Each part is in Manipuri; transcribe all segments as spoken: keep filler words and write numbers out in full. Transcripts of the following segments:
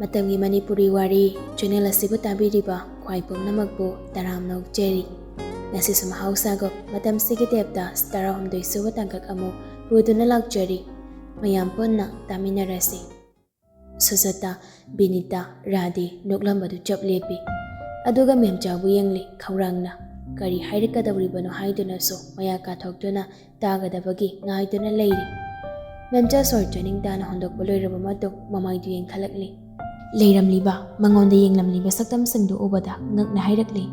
ꯃꯇꯝꯒꯤ ꯃꯅꯤꯄꯨꯔꯤ ꯋꯥꯔꯤ ꯆꯦꯅꯦꯜ ꯑꯁꯤꯕꯨ ꯇꯥꯕꯤꯔꯤꯕ ꯈ꯭ꯋꯥꯏ ꯄꯨꯝꯅꯃꯛꯄꯨ ꯇꯔꯥꯝꯅ ꯑꯣꯛꯆꯔꯤ꯫ ꯉꯁꯤꯁꯨ ꯃꯍꯧꯁꯥꯒꯨꯝ ꯃꯇꯝꯁꯤꯒꯤ ꯇꯦꯞꯇ ꯁ꯭ꯇꯥꯔ ꯍꯨꯝꯗꯣꯏ ꯁꯨꯕ ꯇꯥꯡꯀꯛ ꯑꯃꯨꯛ ꯄꯨꯗꯨꯅ ꯂꯥꯛꯆꯔꯤ꯫ ꯃꯌꯥꯝ ꯄꯨꯟꯅ ꯇꯥꯃꯤꯟꯅꯔꯁꯤ꯫ ꯁꯨꯖꯥꯇꯥ, ꯕꯤꯅꯤꯇꯥ, ꯔꯥꯙꯦ ꯅꯣꯛꯂꯝꯕꯗꯨ ꯆꯞ ꯂꯦꯞꯄꯤ꯫ ꯑꯗꯨꯒ ꯃꯦꯝꯆꯥꯕꯨ ꯌꯦꯡꯂꯤ ꯈꯧꯔꯥꯡꯅ꯫ ꯀꯔꯤ ꯍꯥꯏꯔꯛꯀꯗꯧꯔꯤꯕꯅꯣ ꯍꯥꯏꯗꯨꯅꯁꯨ ꯃꯌꯥ ꯀꯥꯊꯣꯛꯇꯨꯅ ꯇꯥꯒꯗꯕꯒꯤ ꯉꯥꯏꯗꯨꯅ ꯂꯩꯔꯤ꯫ ꯃꯦꯝꯆꯥ ꯁꯣꯔ ꯆꯥꯅꯤꯡ ꯇꯥꯅ ꯍꯣꯟꯗꯣꯛꯄ ꯂꯣꯏꯔꯕ ꯃꯇꯨꯡ ꯃꯃꯥꯏꯗꯨ ꯌꯦꯡꯈꯠꯂꯛꯂꯤ꯫ ꯂꯩꯔꯝꯂꯤꯕ, ꯃꯉꯣꯟꯗ ꯌꯦꯡꯂꯝꯂꯤꯕ ꯁꯛꯇꯝꯁꯤꯡꯗꯨ ꯎꯕꯗ ꯉꯛꯅ ꯍꯥꯏꯔꯛꯂꯤ,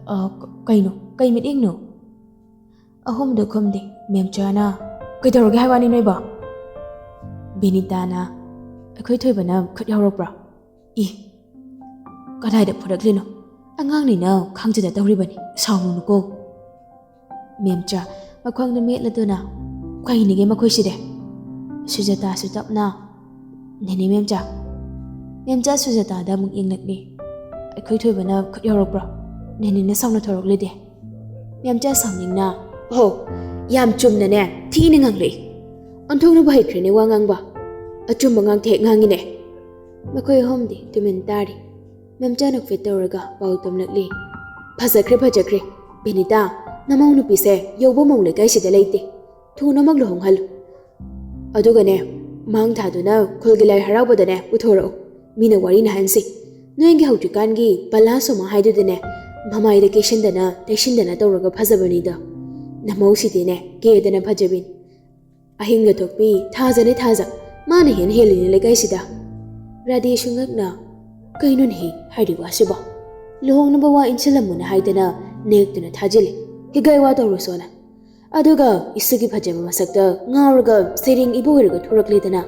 "ꯑ, ꯀ-, ꯀꯩꯅꯣ? ꯀꯩ ꯃꯤꯠꯌꯦꯡꯅꯣ?" ꯑꯍꯨꯝꯗꯨ ꯈꯨꯝꯗꯦ꯫ ꯃꯦꯝꯆꯥꯅ, "ꯀꯩꯗꯧꯔꯒꯦ ꯍꯥꯏ ꯋꯥꯅꯤ ꯅꯣꯏꯕꯣ?" ꯕꯤꯅꯤꯇꯥꯅ, "ꯑꯩꯈꯣꯏ ꯊꯣꯏꯕꯅ ꯈꯨꯠ ꯌꯥꯎꯔꯛꯄ꯭ꯔꯥ?" "ꯏ, ꯀꯗꯥꯏꯗ ꯐꯨꯔꯛꯂꯤꯅꯣ? ꯑꯉꯥꯡꯅꯤꯅ ꯈꯪꯖꯗ ꯇꯧꯔꯤꯕꯅꯤ, ꯁꯥꯎꯔꯨꯅꯨꯀꯣ꯫" ꯃꯦꯝꯆꯥ ꯃꯈꯣꯡꯗꯨ ꯃꯦꯠꯂꯗꯨꯅ, "ꯀꯩꯅꯤꯒꯦ ꯃꯈꯣꯏꯁꯤꯗꯤ?" ꯁꯨꯖꯥꯇꯥꯁꯨ ꯇꯞꯅ, "ꯅꯦꯅꯦ ꯃꯦꯝꯆꯥ꯫" ꯃꯦꯝꯆꯥ ꯁꯨꯖꯥꯇꯥꯗ ꯑꯃꯨꯛ ꯌꯦꯡꯂꯛꯂꯤ꯫ "ꯑꯩꯈꯣꯏ ꯊꯣꯏꯕꯅ ꯈꯨꯠ ꯌꯥꯎꯔꯛꯄ꯭ꯔꯣ? ꯅꯦꯅꯦꯅ ꯁꯥꯎꯅ ꯊꯣꯔꯛꯂꯤꯗꯤ?" ꯃꯦꯝꯆꯥ ꯁꯥꯎꯅꯤꯡꯅ, "ꯍꯣ, ꯌꯥꯝ ꯆꯨꯝꯅꯅꯦ, ꯊꯤꯅ ꯉꯥꯡꯂꯛꯏ꯫ ꯑꯣꯟꯊꯣꯛꯅꯕꯨ ꯍꯩꯈ꯭ꯔꯦꯅꯦ ꯋꯥ ꯉꯥꯡꯕ꯫ ꯑꯆꯨꯝꯕ ꯉꯥꯛꯇ ꯍꯦꯛ ꯉꯥꯡꯉꯤꯅꯦ꯫" ꯃꯈꯣꯏ ꯑꯍꯨꯝꯗꯤ ꯇꯨꯃꯤꯟ ꯇꯥꯔꯤ꯫ ꯃꯦꯝꯆꯥ ꯅꯣꯛꯐꯦꯠ ꯇꯧꯔꯒ ꯄꯥꯎ ꯇꯝꯂꯛꯂꯤ꯫ "ꯐꯖꯈ꯭ꯔꯦ, ꯐꯖꯈ꯭ꯔꯦ꯫ ꯕꯤꯅꯤꯇꯥ, ꯅꯃꯧ ꯅꯨꯄꯤꯁꯦ ꯌꯧꯕ ꯃꯧ ꯂꯩꯀꯥꯏꯁꯤꯗ ꯂꯩꯇꯦ꯫ ꯊꯨꯅꯃꯛ ꯂꯨꯍꯣꯡꯍꯜꯂꯨ꯫ ꯑꯗꯨꯒꯅꯦ, ꯃꯥꯡ ꯊꯥꯗꯨꯅ ꯈꯨꯜꯒꯤ ꯂꯥꯏ ꯍꯔꯥꯎꯕꯗꯅꯦ ꯄꯨꯊꯣꯔꯛꯎ꯫ ꯃꯤꯅ ꯋꯥꯔꯤ ꯅꯍꯟꯁꯤ꯫ ꯅꯣꯏꯒꯤ ꯍꯧꯖꯤꯛꯀꯥꯟꯒꯤ ꯄꯂꯥ ꯁꯣꯃꯥ ꯍꯥꯏꯗꯨꯗꯅꯦ, ꯃꯃꯥꯏꯗ ꯀꯦꯁꯤꯟꯗꯅ ꯇꯩꯁꯤꯟꯗꯅ ꯇꯧꯔꯒ ꯐꯖꯕꯅꯤꯗꯣ꯫ ꯅꯃꯧꯁꯤꯗꯤꯅꯦ, ꯀꯦꯗꯅ ꯐꯖꯕꯤꯅꯤ꯫ ꯑꯍꯤꯡ ꯂꯊꯣꯛꯄꯤ ꯊꯥꯖꯅꯦ ꯊꯥꯖ, ꯃꯥꯅ ꯍꯦꯟꯅ ꯍꯦꯜꯂꯤꯅꯦ ꯂꯩꯀꯥꯏꯁꯤꯗ꯫" ꯔꯥꯙꯦꯁꯨ ꯉꯛꯅ, "ꯀꯩꯅꯣꯅꯦꯍꯦ ꯍꯥꯏꯔꯤ ꯋꯥꯁꯤꯕꯣ? ꯂꯨꯍꯣꯡꯅꯕ ꯋꯥ ꯏꯟꯁꯤꯜꯂꯝꯃꯨꯅ ꯍꯥꯏꯗꯅ ꯅꯦꯛꯇꯨꯅ ꯊꯥꯖꯤꯜꯂꯤ꯫ ꯍꯤꯒꯥꯏ ꯋꯥ ꯇꯧꯔꯨꯁꯣꯅ꯫ ꯑꯗꯨꯒ ꯏꯁꯨꯒꯤ ꯐꯖꯕ ꯃꯁꯛꯇ ꯉꯥꯎꯔꯒ ꯁꯩꯔꯦꯡ ꯏꯕ ꯑꯣꯏꯔꯒ ꯊꯣꯔꯛꯂꯦꯗꯅ꯫"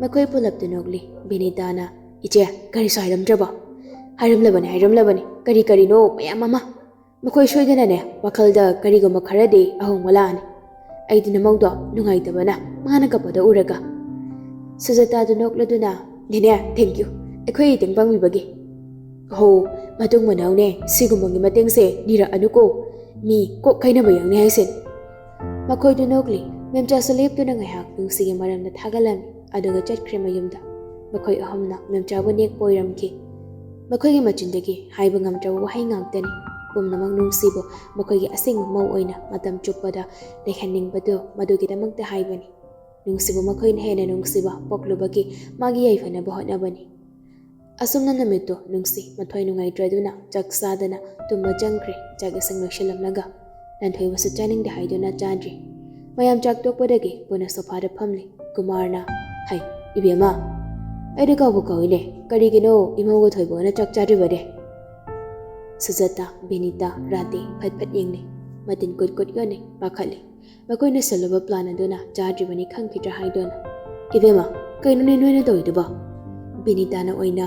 ꯃꯈꯣꯏ ꯄꯨꯂꯞꯇꯨ ꯅꯣꯛꯂꯤ꯫ ꯕꯤꯅꯤꯇꯥꯅ, "ꯏꯆꯦ, ꯀꯔꯤꯁꯨ ꯍꯥꯏꯔꯝꯗ꯭ꯔꯕꯣ?" "ꯍꯥꯏꯔꯝꯂꯕꯅꯤ, ꯍꯥꯏꯔꯝꯂꯕꯅꯤ꯫ ꯀꯔꯤ ꯀꯔꯤꯅꯣ ꯃꯌꯥꯝ ꯑꯃ꯫ ꯃꯈꯣꯏ ꯁꯣꯏꯗꯅꯅꯦ, ꯋꯥꯈꯜꯗ ꯀꯔꯤꯒꯨꯝꯕ ꯈꯔꯗꯤ ꯑꯍꯣꯡꯕ ꯂꯥꯛꯑꯅꯤ꯫" "ꯑꯩꯗꯤ ꯅꯃꯧꯗꯣ ꯅꯨꯡꯉꯥꯏꯇꯕꯅ ꯃꯥꯅ ꯀꯞꯄꯗ ꯎꯔꯒ꯫" ꯁꯨꯖꯥꯇꯥꯗꯨ ꯅꯣꯛꯂꯗꯨꯅ, "ꯅꯦꯅꯦ, thank you, ꯑꯩꯈꯣꯏ ꯏꯇꯦꯡ ꯄꯥꯡꯕꯤꯕꯒꯤ꯫ ꯍꯣ, ꯃꯇꯨꯡ ꯃꯅꯥꯎꯅꯦ, ꯁꯤꯒꯨꯝꯕꯒꯤ ꯃꯇꯦꯡꯁꯦ ꯅꯤꯔꯛꯑꯅꯨꯀꯣ꯫ ꯃꯤ ꯀꯣꯛ ꯀꯥꯏꯅꯕ ꯌꯥꯎꯅꯤ ꯍꯥꯏꯁꯦ꯫" ꯃꯈꯣꯏꯗꯨ ꯅꯣꯛꯂꯤ꯫ ꯃꯦꯝꯆꯥꯁꯨ ꯂꯦꯞꯇꯨꯅ ꯉꯥꯏꯍꯥꯛ ꯅꯨꯡꯁꯤꯒꯤ ꯃꯔꯝꯗ ꯊꯥꯒꯠꯂꯝꯃꯤ, ꯑꯗꯨꯒ ꯆꯠꯈ꯭ꯔꯦ ꯃꯌꯨꯝꯗ꯫ ꯃꯈꯣꯏ ꯑꯍꯨꯝꯅ ꯃꯦꯝꯆꯥꯕꯨ ꯅꯦꯛꯄ ꯑꯣꯏꯔꯝꯈꯤ꯫ ꯃꯈꯣꯏꯒꯤ ꯃꯆꯤꯟꯗꯒꯤ ꯍꯥꯏꯕ ꯉꯝꯗ꯭ꯔꯕ ꯋꯥꯍꯩ ꯉꯥꯛꯇꯅꯤ꯫ ꯄꯨꯝꯅꯃꯛ ꯅꯨꯡꯁꯤꯕꯨ ꯃꯈꯣꯏꯒꯤ ꯑꯁꯦꯡꯕ ꯃꯧ ꯑꯣꯏꯅ ꯃꯇꯝ ꯆꯨꯞꯄꯗ ꯂꯩꯍꯟꯅꯤꯡꯕꯗꯨ ꯃꯗꯨꯒꯤꯗꯃꯛꯇ ꯍꯥꯏꯕꯅꯤ꯫ ꯅꯨꯡꯁꯤꯕꯨ ꯃꯈꯣꯏꯅ ꯍꯦꯟꯅ ꯅꯨꯡꯁꯤꯕ ꯄꯣꯛꯂꯨꯕꯒꯤ ꯃꯥꯒꯤ ꯌꯥꯏꯐꯅꯕ ꯍꯣꯠꯅꯕꯅꯤ꯫ ꯑꯁꯨꯝꯅ ꯅꯨꯃꯤꯠꯇꯨ ꯅꯨꯡꯁꯤ ꯃꯊ꯭ꯋꯥꯏ ꯅꯨꯡꯉꯥꯏꯇ꯭ꯔꯗꯨꯅ ꯆꯥꯛ ꯆꯥꯗꯅ ꯇꯨꯝꯕ ꯆꯪꯈ꯭ꯔꯦ꯫ ꯆꯥꯛ ꯏꯁꯤꯡ ꯂꯣꯏꯁꯤꯜꯂꯝꯂꯒ ꯂꯟꯊꯣꯏꯕꯁꯨ ꯆꯥꯅꯤꯡꯗꯦ ꯍꯥꯏꯗꯨꯅ ꯆꯥꯗ꯭ꯔꯤ꯫ ꯃꯌꯥꯝ ꯆꯥꯛ ꯇꯣꯛꯄꯗꯒꯤ ꯄꯨꯟꯅ ꯁꯣꯐꯥꯗ ꯐꯝꯂꯤ꯫ ꯀꯨꯃꯥꯔꯅ, "ꯍꯩ, ꯏꯕꯦꯝꯃ, ꯑꯩꯗꯤ ꯀꯥꯎꯕꯨ ꯀꯥꯎꯏꯅꯦ, ꯀꯔꯤꯒꯤꯅꯣ ꯏꯃꯧꯒ ꯊꯣꯏꯕꯒꯅ ꯆꯥꯛ ꯆꯥꯗ꯭ꯔꯤꯕꯗꯤ?" ꯁꯨꯖꯥꯇꯥ, ꯕꯤꯅꯤꯇꯥ, ꯔꯥꯙꯦ ꯐꯠ ꯐꯠ ꯌꯦꯡꯂꯤ꯫ ꯃꯇꯤꯟ ꯀꯨꯠ ꯀꯨꯠ ꯌꯣꯟꯅꯤ, ꯄꯥꯈꯠꯂꯤ꯫ ꯃꯈꯣꯏꯅ ꯁꯤꯜꯂꯨꯕ ꯄ꯭ꯂꯥꯟ ꯑꯗꯨꯅ ꯆꯥꯗ꯭ꯔꯤꯕꯅꯤ ꯈꯪꯈꯤꯗ꯭ꯔꯥ ꯍꯥꯏꯗꯨꯅ꯫ "ꯏꯕꯦꯝꯃ, ꯀꯩꯅꯣꯅꯦ ꯅꯣꯏꯅ ꯇꯧꯔꯤꯗꯨꯕꯣ?" ꯕꯤꯅꯤꯇꯥꯅ ꯑꯣꯏꯅ,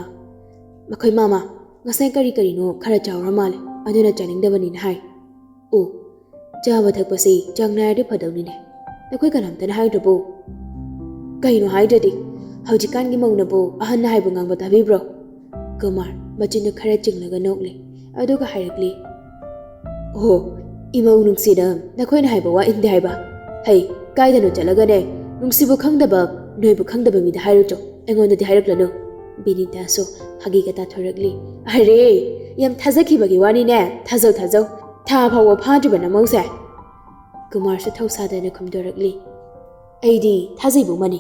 "ꯃꯈꯣꯏ ꯃꯥꯃ ꯉꯁꯥꯏ ꯀꯔꯤ ꯀꯔꯤꯅꯣ ꯈꯔ ꯆꯥꯎꯔ ꯃꯥꯜꯂꯦ, ꯑꯗꯨꯅ ꯆꯥꯅꯤꯡꯗꯕꯅꯤꯅ ꯍꯥꯏ꯫ ꯑꯣ, ꯆꯥꯕ ꯊꯛꯄꯁꯤ ꯆꯥꯡ ꯅꯥꯏꯔꯗꯤ ꯐꯗꯧꯅꯤꯅꯦ꯫ ꯅꯈꯣꯏ ꯀꯅꯥꯝꯇꯅ ꯍꯥꯏꯗ꯭ꯔꯕꯣ?" "ꯀꯩꯅꯣ ꯍꯥꯏꯗ꯭ꯔꯗꯤ? ꯍꯧꯖꯤꯛꯀꯥꯟꯒꯤ ꯃꯧꯅꯕꯨ ꯑꯍꯟꯅ ꯍꯥꯏꯕ ꯉꯥꯡꯕ ꯇꯥꯕꯤꯕ꯭ꯔꯣ?" ꯀꯨꯃꯥꯔ ꯃꯆꯤꯟꯗꯨ ꯈꯔ ꯆꯤꯡꯂꯒ ꯅꯣꯛꯂꯤ꯫ ꯑꯗꯨꯒ ꯍꯥꯏꯔꯛꯂꯤ, "ꯑꯣꯍꯣ, ꯏꯃꯧ ꯅꯨꯡꯁꯤꯅ ꯅꯈꯣꯏꯅ ꯍꯥꯏꯕ ꯋꯥ ꯏꯟꯗꯦ ꯍꯥꯏꯕ? ꯍꯩ, ꯀꯥꯏꯗꯅꯣ ꯆꯠꯂꯒꯅꯦ, ꯅꯨꯡꯁꯤꯕ ꯈꯪꯗꯕ, ꯅꯣꯏꯕ ꯈꯪꯗꯕ ꯃꯤꯗ ꯍꯥꯏꯔꯨꯆꯣ, ꯑꯩꯉꯣꯟꯗꯗꯤ ꯍꯥꯏꯔꯛꯂꯅꯨ꯫" ꯕꯤꯅꯤꯇꯥꯁꯨ ꯐꯥꯒꯤꯒ ꯇꯥꯊꯣꯔꯛꯂꯤ꯫ "ꯑꯔꯦ, ꯌꯥꯝ ꯊꯥꯖꯈꯤꯕꯒꯤ ꯋꯥꯅꯤꯅꯦ, ꯊꯥꯖꯧ ꯊꯥꯖꯧ, ꯊꯥ ꯐꯥꯎꯕ ꯐꯥꯗ꯭ꯔꯤꯕ ꯅꯃꯧꯁꯦ?" ꯀꯨꯃꯥꯔꯁꯨ ꯊꯧꯁꯥꯗꯅ ꯈꯨꯝꯗꯣꯔꯛꯂꯤ꯫ "ꯑꯩꯗꯤ ꯊꯥꯖꯩꯕꯨ ꯃꯅꯤ꯫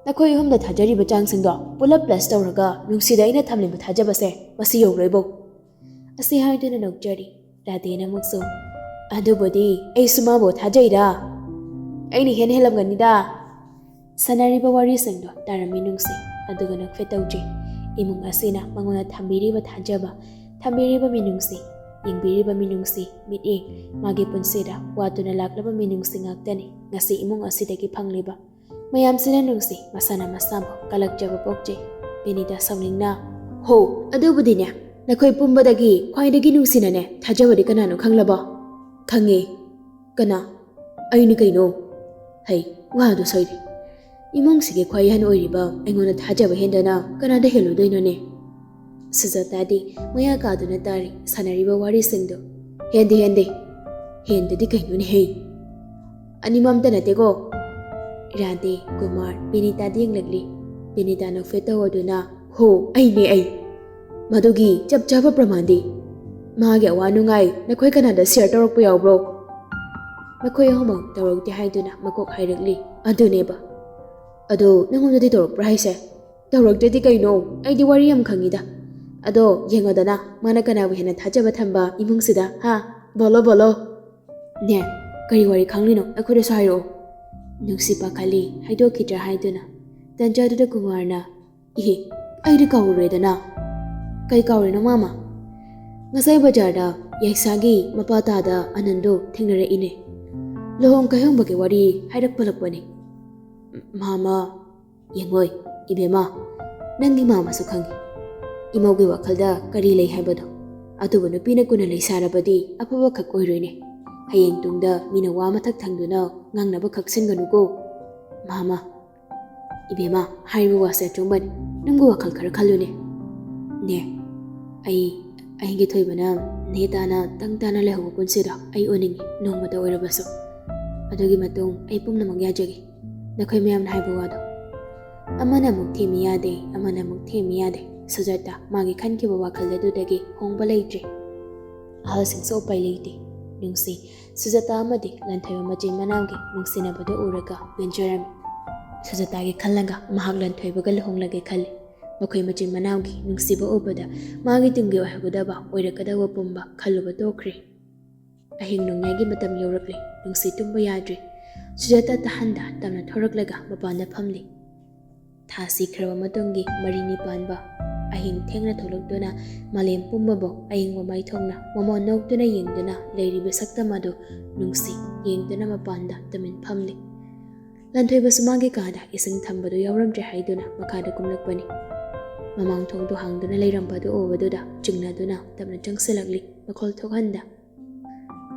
ꯅꯈꯣꯏ ꯑꯍꯨꯝꯗ ꯊꯥꯖꯔꯤꯕ ꯆꯥꯡꯁꯤꯡꯗꯣ ꯄꯨꯂꯞ ꯄ꯭ꯂꯁ ꯇꯧꯔꯒ ꯅꯨꯡꯁꯤꯗ ꯑꯩꯅ ꯊꯝꯂꯤꯕ ꯊꯥꯖꯕꯁꯦ ꯃꯁꯤ ꯌꯧꯔꯣꯏꯕꯣ?" ꯑꯁꯤ ꯍꯥꯏꯗꯨꯅ ꯅꯣꯛꯆꯔꯤ꯫ ꯔꯥꯙꯦꯅ ꯑꯃꯨꯛꯁꯨ, "ꯑꯗꯨꯕꯨꯗꯤ ꯑꯩꯁꯨ ꯃꯥꯕꯨ ꯊꯥꯖꯩꯗ꯫ ꯑꯩꯅ ꯍꯦꯟꯅ ꯍꯦꯜꯂꯝꯒꯅꯤꯗ꯫" ꯁꯥꯟꯅꯔꯤꯕ ꯋꯥꯔꯤꯁꯤꯡꯗꯣ ꯇꯥꯔꯝꯃꯤ ꯅꯨꯡꯁꯤ, ꯑꯗꯨꯒ ꯅꯣꯛꯐꯦꯠ ꯇꯧꯗ꯭ꯔꯤ꯫ ꯏꯃꯨꯡ ꯑꯁꯤꯅ ꯃꯉꯣꯟꯗ ꯊꯝꯕꯤꯔꯤꯕ ꯊꯥꯖꯕ, ꯊꯝꯕꯤꯔꯤꯕ ꯃꯤꯅꯨꯡꯁꯤ, ꯌꯦꯡꯕꯤꯔꯤꯕ ꯃꯤꯅꯨꯡꯁꯤ, ꯃꯤꯠꯌꯦꯡ, ꯃꯥꯒꯤ ꯄꯨꯟꯁꯤꯗ ꯋꯥꯠꯇꯨꯅ ꯂꯥꯛꯂꯕ ꯃꯤꯅꯨꯡꯁꯤ ꯉꯥꯛꯇꯅꯤ ꯉꯁꯤ ꯏꯃꯨꯡ ꯑꯁꯤꯗꯒꯤ ꯐꯪꯂꯤꯕ꯫ ꯃꯌꯥꯝꯁꯤꯅ ꯅꯨꯡꯁꯤ, ꯃꯁꯥꯅ ꯃꯁꯥꯕꯨ ꯀꯂꯛꯆꯕ ꯄꯣꯛꯆꯩ꯫ ꯕꯤꯅꯤꯇꯥ ꯁꯥꯎꯅꯤꯡꯅ, "ꯍꯣ, ꯑꯗꯨꯕꯨꯗꯤꯅꯦ, ꯅꯈꯣꯏ ꯄꯨꯝꯕꯗꯒꯤ ꯈ꯭ꯋꯥꯏꯗꯒꯤ ꯅꯨꯡꯁꯤꯅꯅꯦ ꯊꯥꯖꯕꯗꯤ ꯀꯅꯥꯅꯣ ꯈꯪꯂꯕꯣ?" "ꯈꯪꯉꯦ꯫" "ꯀꯅꯥ?" "ꯑꯩꯅꯤ ꯀꯩꯅꯣ꯫" "ꯍꯩ, ꯋꯥꯗꯣ ꯁꯣꯏꯔꯦ꯫ ꯏꯃꯨꯡꯁꯤꯒꯤ ꯈ꯭ꯋꯥꯏ ꯑꯍꯟ ꯑꯣꯏꯔꯤꯕ ꯑꯩꯉꯣꯟꯗ ꯊꯥꯖꯕ ꯍꯦꯟꯗꯅ ꯀꯅꯥꯗ ꯍꯦꯜꯂꯨꯗꯣꯏꯅꯣꯅꯦ?" ꯁꯨꯖꯥꯇꯥꯗꯤ ꯃꯌꯥ ꯀꯥꯗꯨꯅ ꯇꯥꯔꯤ ꯁꯥꯟꯅꯔꯤꯕ ꯋꯥꯔꯤꯁꯤꯡꯗꯨ꯫ "ꯍꯦꯟꯗꯦ, ꯍꯦꯟꯗꯦ꯫ ꯍꯦꯟꯗꯗꯤ ꯀꯩꯅꯣꯅꯦꯍꯦ? ꯑꯅꯤꯃꯛ ꯑꯝꯇ ꯅꯠꯇꯦꯀꯣ꯫" ꯔꯥꯙꯦ, ꯀꯨꯃꯥꯔ, ꯕꯤꯅꯤꯇꯥꯗ ꯌꯦꯡꯂꯛꯂꯤ꯫ ꯕꯤꯅꯤꯇꯥ ꯅꯣꯛꯐꯦꯠ ꯇꯧꯗꯨꯅ, "ꯍꯣ, ꯑꯩꯅꯦ ꯑꯩ꯫ ꯃꯗꯨꯒꯤ ꯆꯞ ꯆꯥꯕ ꯄ꯭ꯔꯃꯥꯟꯗꯤ? ꯃꯥꯒꯤ ꯑꯋꯥ ꯅꯨꯡꯉꯥꯏ ꯅꯈꯣꯏ ꯀꯅꯥꯗ ꯁꯤꯌꯔ ꯇꯧꯔꯛꯄ ꯌꯥꯎꯕ꯭ꯔꯣ?" "ꯃꯈꯣꯏ ꯑꯍꯨꯝꯃꯛ ꯇꯧꯔꯛꯇꯦ ꯍꯥꯏꯗꯨꯅ ꯃꯀꯣꯛ ꯍꯥꯏꯔꯛꯂꯤ꯫ ꯑꯗꯨꯅꯦꯕ꯫ ꯑꯗꯣ ꯅꯪꯉꯣꯟꯗꯗꯤ ꯇꯧꯔꯛꯄ꯭ꯔꯥ ꯍꯥꯏꯁꯦ?" "ꯇꯧꯔꯛꯇ꯭ꯔꯗꯤ ꯀꯩꯅꯣ? ꯑꯩꯗꯤ ꯋꯥꯔꯤ ꯌꯥꯝ ꯈꯪꯉꯤꯗ꯫ ꯑꯗꯣ ꯌꯦꯡꯉꯣꯗꯅ, ꯃꯥꯅ ꯀꯅꯥꯕꯨ ꯍꯦꯟꯅ ꯊꯥꯖꯕ ꯊꯝꯕ ꯏꯃꯨꯡꯁꯤꯗ, ꯍꯥ? ꯕꯣꯂꯣ, ꯕꯣꯂꯣ!" "ꯅꯦ, ꯀꯔꯤ ꯋꯥꯔꯤ ꯈꯪꯂꯤꯅꯣ? ꯑꯩꯈꯣꯏꯗꯁꯨ ꯍꯥꯏꯔꯛꯑꯣ꯫" ꯅꯨꯡꯁꯤ ꯄꯥꯈꯠꯂꯤ, ꯍꯥꯏꯗꯣꯛꯈꯤꯗ꯭ꯔꯥ ꯍꯥꯏꯗꯨꯅ꯫ ꯇꯟꯖꯥꯗꯨꯗ ꯀꯨꯃꯥꯔꯅ, "ꯏꯍꯦ, ꯑꯩꯗꯤ ꯀꯥꯎꯔꯨꯔꯦꯗꯅ꯫" "ꯀꯩ ꯀꯥꯎꯔꯤꯅꯣ, ꯃꯥꯃ?" "ꯉꯁꯥꯏ ꯕꯖꯥꯔꯗ ꯌꯥꯏꯁꯥꯒꯤ ꯃꯄꯥ ꯇꯥꯗ ꯑꯅꯟꯗꯣ ꯊꯦꯡꯅꯔꯛꯏꯅꯦ꯫ ꯂꯨꯍꯣꯡ ꯀꯩꯍꯣꯡꯕꯒꯤ ꯋꯥꯔꯤ ꯍꯥꯏꯔꯛꯄꯂꯛꯄꯅꯦ꯫" "ꯃꯥꯃ, ꯌꯦꯡꯉꯣꯏ, ꯏꯕꯦꯝꯃ, ꯅꯪꯒꯤ ꯃꯥꯃꯁꯨ ꯈꯪꯉꯤ ꯏꯃꯧꯒꯤ ꯋꯥꯈꯜꯗ ꯀꯔꯤ ꯂꯩ ꯍꯥꯏꯕꯗꯣ꯫ ꯑꯗꯨꯕꯨ ꯅꯨꯄꯤꯅ ꯀꯨꯟꯅ ꯂꯩꯁꯥꯔꯕꯗꯤ ꯑꯐꯕ ꯈꯛ ꯑꯣꯏꯔꯣꯏꯅꯦ꯫ ꯍꯌꯦꯡ ꯇꯨꯡꯗ ꯃꯤꯅ ꯋꯥ ꯃꯊꯛ ꯊꯪꯗꯨꯅ ꯉꯥꯡꯅꯕ ꯈꯛ ꯁꯤꯟꯒꯅꯨꯀꯣ꯫ ꯃꯥꯃ, ꯏꯕꯦꯝꯃ, ꯍꯥꯏꯔꯤꯕ ꯋꯥꯁꯦ ꯑꯆꯨꯝꯕꯅꯤ꯫ ꯅꯪꯕꯨ ꯋꯥꯈꯜ ꯈꯔ ꯈꯜꯂꯨꯅꯦ꯫" "ꯅꯦ, ꯑꯩ, ꯑꯩꯒꯤ ꯊꯣꯏꯕꯅ ꯅꯦ ꯇꯥꯅ ꯇꯪ ꯇꯥꯅ ꯂꯩꯍꯧꯕ ꯄꯨꯟꯁꯤꯗꯣ ꯑꯩ ꯎꯅꯤꯡꯉꯤ, ꯅꯣꯡꯃꯇ ꯑꯣꯏꯔꯕꯁꯨ꯫ ꯑꯗꯨꯒꯤ ꯃꯇꯨꯡ ꯑꯩ ꯄꯨꯝꯅꯃꯛ ꯌꯥꯖꯒꯦ, ꯅꯈꯣꯏ ꯃꯌꯥꯝꯅ ꯍꯥꯏꯕ ꯋꯥꯗꯣ꯫" ꯑꯃꯅ ꯑꯃꯨꯛ ꯊꯦꯝꯃꯤ ꯌꯥꯗꯦ, ꯑꯃꯅ ꯑꯃꯨꯛ ꯊꯦꯝꯃꯤ ꯌꯥꯗꯦ꯫ ꯁꯨꯖꯥꯇꯥ ꯃꯥꯒꯤ ꯈꯟꯈꯤꯕ ꯋꯥꯈꯜ ꯑꯗꯨꯗꯒꯤ ꯍꯣꯡꯕ ꯂꯩꯇ꯭ꯔꯦ꯫ ꯑꯍꯜꯁꯤꯡꯁꯨ ꯎꯄꯥꯏ ꯂꯩꯇꯦ꯫ ꯅꯨꯡꯁꯤ, ꯁꯨꯖꯥꯇꯥ ꯑꯃꯗꯤ ꯂꯟꯊꯣꯏꯕ ꯃꯆꯤꯟ ꯃꯅꯥꯎꯒꯤ ꯅꯨꯡꯁꯤꯅꯕꯗꯨ ꯎꯔꯒ ꯄꯦꯟꯖꯔꯝꯃꯤ꯫ ꯁꯨꯖꯥꯇꯥꯒꯤ ꯈꯜꯂꯒ ꯃꯍꯥꯛ ꯂꯟꯊꯣꯏꯕꯒ ꯂꯨꯍꯣꯡꯂꯒꯦ ꯈꯜꯂꯤ꯫ ꯃꯈꯣꯏ ꯃꯆꯤꯟ ꯃꯅꯥꯎꯒꯤ ꯅꯨꯡꯁꯤꯕ ꯎꯕꯗ ꯃꯥꯒꯤ ꯇꯨꯡꯒꯤ ꯑꯣꯏꯍꯧꯒꯗꯕ ꯑꯣꯏꯔꯛꯀꯗꯕ ꯄꯨꯝꯕ ꯈꯜꯂꯨꯕ ꯇꯣꯛꯈ꯭ꯔꯦ꯫ ꯑꯍꯤꯡ ꯅꯣꯡꯌꯥꯏꯒꯤ ꯃꯇꯝ ꯌꯧꯔꯛꯂꯦ꯫ ꯅꯨꯡꯁꯤ ꯇꯨꯝꯕ ꯌꯥꯗ꯭ꯔꯦ꯫ ꯁꯨꯖꯥꯇꯥ ꯇꯥꯍꯟꯗ ꯇꯞꯅ ꯊꯣꯔꯛꯂꯒ ꯃꯄꯥꯟꯗ ꯐꯝꯂꯤ꯫ ꯊꯥ ꯁꯤꯈ꯭ꯔꯕ ꯃꯇꯨꯡꯒꯤ ꯃꯔꯤꯅꯤ ꯄꯥꯟꯕ꯫ ꯑꯍꯤꯡ ꯊꯦꯡꯅ ꯊꯣꯛꯂꯛꯇꯨꯅ ꯃꯥꯂꯦꯝ ꯄꯨꯝꯕꯕꯨ ꯑꯌꯤꯡꯕ ꯃꯥꯏꯊꯣꯡꯅ ꯃꯃꯣꯟ ꯅꯣꯛꯇꯨꯅ ꯌꯦꯡꯗꯨꯅ ꯂꯩꯔꯤꯕ ꯁꯛꯇꯝ ꯑꯗꯨ ꯅꯨꯡꯁꯤ ꯌꯦꯡꯗꯨꯅ ꯃꯄꯥꯟꯗ ꯇꯨꯃꯤꯟ ꯐꯝꯂꯤ꯫ ꯂꯟꯊꯣꯏꯕꯁꯨ ꯃꯥꯒꯤ ꯀꯥꯗ ꯏꯁꯤꯡ ꯊꯝꯕꯗꯨ ꯌꯥꯎꯔꯝꯗ꯭ꯔꯦ ꯍꯥꯏꯗꯨꯅ ꯃꯈꯥꯗ ꯀꯨꯝꯂꯛꯄꯅꯤ꯫ ꯃꯃꯥꯡ ꯊꯣꯡꯗꯨ ꯍꯥꯡꯗꯨꯅ ꯂꯩꯔꯝꯕꯗꯨ ꯎꯕꯗꯨꯗ ꯆꯤꯡꯅꯗꯨꯅ ꯇꯞꯅ ꯆꯪꯁꯤꯜꯂꯛꯂꯤ, ꯃꯈꯣꯜ ꯊꯣꯛꯍꯟꯗ꯫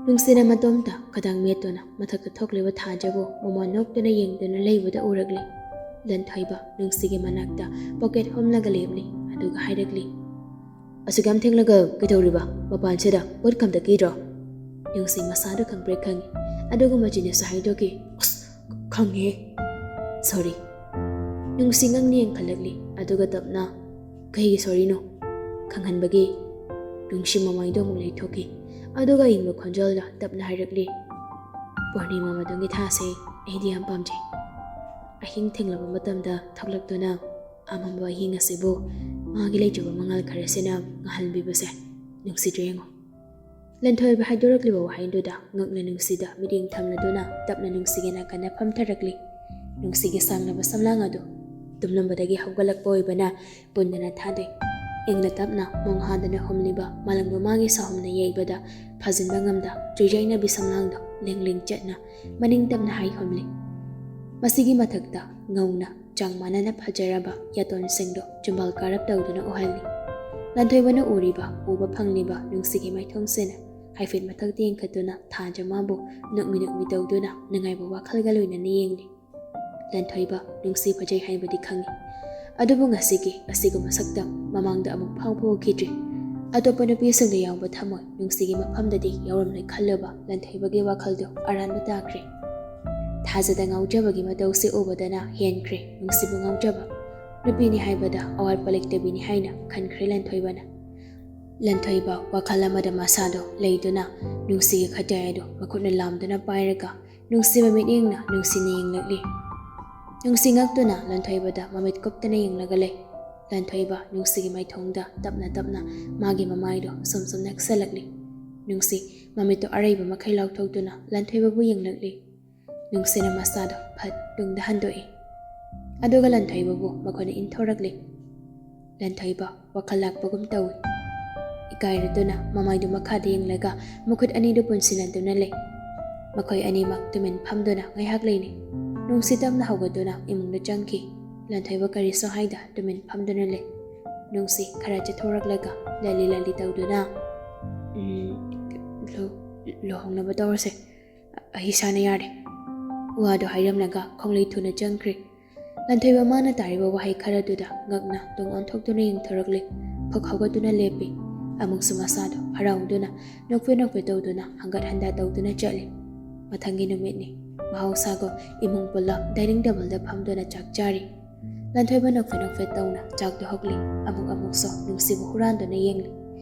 ꯅꯨꯡꯁꯤꯅ ꯃꯇꯣꯝꯇ ꯈꯗꯥꯡ ꯃꯦꯠꯇꯨꯅ ꯃꯊꯛꯇ ꯊꯣꯛꯂꯤꯕ ꯊꯥꯖꯕꯨ ꯃꯃꯣꯟ ꯅꯣꯛꯇꯨꯅ ꯌꯦꯡꯗꯨꯅ ꯂꯩꯕꯗ ꯎꯔꯛꯂꯤ꯫ ꯂꯟꯊꯣꯏꯕ ꯅꯨꯡꯁꯤꯒꯤ ꯃꯅꯥꯛꯇ ꯄꯣꯀꯦꯠ ꯍꯣꯝꯂꯒ ꯂꯦꯞꯂꯤ, ꯑꯗꯨꯒ ꯍꯥꯏꯔꯛꯂꯤ, "ꯑꯁꯨꯛ ꯌꯥꯝ ꯊꯦꯡꯂꯒ ꯀꯩꯗꯧꯔꯤꯕ ꯃꯄꯥꯟꯁꯤꯗ? ꯄꯣꯠ ꯀꯝꯇ ꯀꯤꯗ꯭ꯔꯣ?" ꯅꯨꯡꯁꯤ ꯃꯁꯥꯗꯨ ꯈꯪꯄ꯭ꯔꯦꯛ ꯈꯪꯉꯤ, ꯑꯗꯨꯒ ꯃꯆꯤꯟꯅꯁꯨ ꯍꯥꯏꯗꯣꯛꯈꯤ, "ꯑꯁ, ꯈꯪꯉꯦ꯫ ꯁꯣꯔꯤ꯫" ꯅꯨꯡꯁꯤ ꯉꯛꯅ ꯌꯦꯡꯈꯠꯂꯛꯂꯤ, ꯑꯗꯨꯒ ꯇꯞꯅ, "ꯀꯩꯒꯤ ꯁꯣꯔꯤꯅꯣ?" ꯈꯪꯍꯟꯕꯒꯤ ꯅꯨꯡꯁꯤ ꯃꯃꯥꯏꯗꯣ ꯑꯃꯨꯛ ꯂꯩꯊꯣꯛꯈꯤ, ꯑꯗꯨꯒ ꯑꯏꯪꯕ ꯈꯣꯟꯖꯦꯜꯗ ꯇꯞꯅ ꯍꯥꯏꯔꯛꯂꯤ, "ꯄꯨꯔꯅꯤꯃꯥ ꯃꯇꯨꯡꯒꯤ ꯊꯥꯁꯦ ꯑꯩꯗꯤ ꯌꯥꯝ ꯄꯥꯝꯖꯩ꯫ ꯑꯍꯤꯡ ꯊꯦꯡꯂꯕ ꯃꯇꯝꯗ ꯊꯣꯛꯂꯛꯇꯨꯅ ꯑꯃꯝꯕ ꯑꯍꯤꯡ ꯑꯁꯤꯕꯨ ꯃꯥꯒꯤ ꯂꯩꯖꯕ ꯃꯉꯥꯜ ꯈꯔꯁꯤꯅ ꯉꯥꯜꯍꯟꯕꯤꯕꯁꯦ ꯅꯨꯡꯁꯤꯗ꯭ꯔꯦ ꯌꯦꯡꯉꯣ꯫" ꯂꯟꯊꯣꯏꯕ ꯍꯥꯏꯗꯣꯔꯛꯂꯤꯕ ꯋꯥꯍꯩꯗꯨꯗ ꯉꯛꯅ ꯅꯨꯡꯁꯤꯗ ꯃꯤꯠꯌꯦꯡ ꯊꯝꯂꯗꯨꯅ ꯇꯞꯅ ꯅꯨꯡꯁꯤꯒꯤ ꯅꯥꯀꯟꯗ ꯐꯝꯊꯔꯛꯂꯤ꯫ ꯅꯨꯡꯁꯤꯒꯤ ꯁꯥꯡꯂꯕ ꯁꯝꯂꯥꯡ ꯑꯗꯨ ꯇꯨꯝꯂꯝꯕꯗꯒꯤ ꯍꯧꯒꯠꯂꯛꯄ ꯑꯣꯏꯕꯅ ꯄꯨꯟꯗꯅ ꯊꯥꯗꯦ꯫ ꯏꯪꯅ ꯇꯞꯅ ꯃꯣꯡ ꯍꯥꯗꯅ ꯍꯨꯝꯂꯤꯕ ꯃꯥꯂꯪꯕ ꯃꯥꯒꯤ ꯁꯥꯍꯨꯝꯅ ꯌꯩꯕꯗ ꯐꯥꯖꯤꯟꯕ ꯉꯝꯗ ꯆꯨꯏꯖꯩꯅꯕꯤ ꯁꯝꯂꯥꯡꯗꯣ ꯂꯦꯡ ꯂꯦꯡ ꯆꯠꯅ ꯃꯅꯤꯡ ꯇꯝꯅ ꯍꯥꯏ ꯍꯨꯝꯂꯤ꯫ ꯃꯁꯤꯒꯤ ꯃꯊꯛꯇ ꯉꯧꯅ ꯆꯥꯡ ꯃꯥꯟꯅꯅ ꯐꯖꯔꯕ ꯌꯥꯇꯣꯟꯁꯤꯡꯗꯣ ꯆꯨꯝꯕꯥꯜ ꯀꯥꯔꯞ ꯇꯧꯗꯨꯅ ꯎꯍꯜꯂꯤ꯫ ꯂꯟꯊꯣꯏꯕꯅ ꯎꯔꯤꯕ, ꯎꯕ ꯐꯪꯂꯤꯕ ꯅꯨꯡꯁꯤꯒꯤ ꯃꯥꯏꯊꯣꯡꯁꯤꯅ ꯍꯥꯏꯐꯦꯠ ꯃꯊꯛꯇ ꯌꯦꯡꯈꯠꯇꯨꯅ ꯊꯥꯖ ꯃꯥꯕꯨ ꯅꯣꯛꯃꯤ ꯅꯣꯛꯃꯤ ꯇꯧꯗꯨꯅ ꯅꯨꯡꯉꯥꯏꯕ ꯋꯥꯈꯜꯒ ꯂꯣꯏꯅꯅ ꯌꯦꯡꯂꯤ꯫ "ꯂꯟꯊꯣꯏꯕ, ꯅꯨꯡꯁꯤ ꯐꯖꯩ ꯍꯥꯏꯕꯗꯤ ꯈꯪꯏ, ꯑꯗꯨꯕꯨ ꯉꯁꯤꯒꯤ ꯑꯁꯤꯒꯨꯝꯕ ꯁꯛꯇꯝ ꯃꯃꯥꯡꯗ ꯑꯃꯨꯛ ꯐꯥꯎꯕ ꯎꯈꯤꯗ꯭ꯔꯤ꯫" ꯑꯇꯣꯞꯄ ꯅꯨꯄꯤꯁꯤꯡꯗ ꯌꯥꯎꯕ ꯊꯃꯣꯏ ꯅꯨꯡꯁꯤꯒꯤ ꯃꯐꯝꯗꯗꯤ ꯌꯥꯎꯔꯝꯂꯣꯏ ꯈꯜꯂꯨꯕ ꯂꯟꯊꯣꯏꯕꯒꯤ ꯋꯥꯈꯜꯗꯣ ꯑꯔꯥꯟꯕ ꯇꯥꯈ꯭ꯔꯦ꯫ ꯊꯥꯖꯗ ꯉꯥꯎꯖꯕꯒꯤ ꯃꯇꯧꯁꯤ ꯎꯕꯗꯅ ꯍꯦꯟꯈ꯭ꯔꯦ ꯅꯨꯡꯁꯤꯕꯨ ꯉꯥꯎꯖꯕ꯫ ꯅꯨꯄꯤꯅꯤ ꯍꯥꯏꯕꯗ ꯑꯋꯥꯠꯄ ꯂꯩꯇꯕꯤꯅꯤ ꯍꯥꯏꯅ ꯈꯟꯈ꯭ꯔꯦ ꯂꯟꯊꯣꯏꯕꯅ꯫ ꯂꯟꯊꯣꯏꯕ ꯋꯥꯈꯜ ꯑꯃꯗ ꯃꯁꯥꯗꯣ ꯂꯩꯗꯨꯅ ꯅꯨꯡꯁꯤꯒꯤ ꯈꯇꯔ ꯑꯗꯨ ꯃꯈꯨꯠꯅ ꯂꯥꯝꯗꯨꯅ ꯄꯥꯏꯔꯒ ꯅꯨꯡꯁꯤꯕ ꯃꯤꯠꯌꯦꯡꯅ ꯅꯨꯡꯁꯤꯅ ꯌꯦꯡꯂꯛꯂꯤ꯫ ꯅꯨꯡꯁꯤ ꯉꯛꯇꯨꯅ ꯂꯟꯊꯣꯏꯕꯗ ꯃꯃꯤꯠ ꯀꯨꯞꯇꯅ ꯌꯦꯡꯂꯒ ꯂꯩ꯫ ꯂꯟꯊꯣꯏꯕ ꯅꯨꯡꯁꯤꯒꯤ ꯃꯥꯏꯊꯣꯡꯗ ꯇꯞꯅ ꯇꯞꯅ ꯃꯥꯒꯤ ꯃꯃꯥꯏꯗꯣ ꯁꯨꯝ ꯁꯨꯝ ꯅꯛꯁꯜꯂꯛꯂꯤ꯫ ꯅꯨꯡꯁꯤ ꯃꯃꯤꯠꯇꯣ ꯑꯔꯩꯕ ꯃꯈꯩ ꯂꯥꯎꯊꯣꯛꯇꯨꯅ ꯂꯟꯊꯣꯏꯕꯕꯨ ꯌꯦꯡꯂꯛꯂꯤ꯫ ꯅꯨꯡꯁꯤꯅ ꯃꯁꯥꯗꯣ ꯐꯠ ꯇꯨꯡꯗ ꯍꯟꯗꯣꯛꯏ꯫ ꯑꯗꯨꯒ ꯂꯟꯊꯣꯏꯕꯕꯨ ꯃꯈꯨꯠꯅ ꯏꯟꯊꯣꯔꯛꯂꯤ꯫ ꯂꯟꯊꯣꯏꯕ ꯋꯥꯈꯜ ꯂꯥꯛꯄꯒꯨꯝ ꯇꯧꯏ꯫ ꯏꯀꯥꯏꯔꯗꯨꯅ ꯃꯃꯥꯏꯗꯨ ꯃꯈꯥꯗ ꯌꯦꯡꯂꯒ ꯃꯈꯨꯠ ꯑꯅꯤꯗꯨ ꯄꯨꯟꯁꯤꯟꯅꯗꯨꯅ ꯂꯩ꯫ ꯃꯈꯣꯏ ꯑꯅꯤꯃꯛ ꯇꯨꯃꯤꯟ ꯐꯝꯗꯨꯅ ꯉꯥꯏꯍꯥꯛ ꯂꯩꯅꯩ꯫ ꯅꯨꯡꯁꯤ ꯇꯞꯅ ꯍꯧꯒꯠꯇꯨꯅ ꯏꯃꯨꯡꯗ ꯆꯪꯈꯤ꯫ ꯂꯟꯊꯣꯏꯕ ꯀꯔꯤꯁꯨ ꯍꯥꯏꯗ ꯇꯨꯃꯤꯟ ꯐꯝꯗꯨꯅ ꯂꯩ꯫ ꯅꯨꯡꯁꯤ ꯈꯔ ꯆꯠꯊꯣꯔꯛꯂꯒ ꯂꯜꯂꯤ ꯂꯜꯂꯤ ꯇꯧꯗꯨꯅ, "ꯎꯝ, ꯂꯨ-, ꯂꯨꯍꯣꯡꯅꯕ ꯇꯧꯔꯁꯦ꯫ ꯑꯩ ꯏꯁꯥꯅ ꯌꯥꯔꯦ꯫" ꯋꯥꯗꯨ ꯍꯥꯏꯔꯝꯂꯒ ꯈꯣꯡꯂꯩ ꯊꯨꯅ ꯆꯪꯈ꯭ꯔꯦ꯫ ꯂꯟꯊꯣꯏꯕ ꯃꯥꯅ ꯇꯥꯔꯤꯕ ꯋꯥꯍꯩ ꯈꯔꯗꯨꯗ ꯉꯛꯅ ꯇꯨꯡ ꯑꯣꯟꯊꯣꯛꯇꯨꯅ ꯌꯦꯡꯊꯣꯔꯛꯂꯤ꯫ ꯐꯛ ꯍꯧꯒꯠꯇꯨꯅ ꯂꯦꯞꯄꯤ꯫ ꯑꯃꯨꯛꯁꯨ ꯃꯁꯥꯗꯣ ꯍꯔꯥꯎꯗꯨꯅ ꯅꯣꯛꯐꯦ ꯅꯣꯛꯐꯦ ꯇꯧꯗꯨꯅ ꯍꯪꯒꯠ ꯍꯟꯗ ꯇꯧꯗꯨꯅ ꯆꯠꯂꯤ꯫ ꯃꯊꯪꯒꯤ ꯅꯨꯃꯤꯠꯅꯤ꯫ ꯃꯍꯧꯁꯥꯒꯨꯝ ꯏꯃꯨꯡ ꯄꯨꯜꯂꯞ dining table ꯗ ꯐꯝꯗꯨꯅ ꯆꯥꯛ ꯆꯥꯔꯤ꯫ ꯂꯟꯊꯣꯏꯕ ꯅꯣꯛꯐꯦꯠ ꯅꯣꯛꯐꯦꯠ ꯇꯧꯅ ꯆꯥꯛꯇꯨ ꯍꯨꯛꯂꯤ꯫ ꯑꯃꯨꯛ ꯑꯃꯨꯛꯁꯨ ꯅꯨꯡꯁꯤꯕ ꯍꯨꯔꯥꯟꯗꯨꯅ ꯌꯦꯡꯂꯤ꯫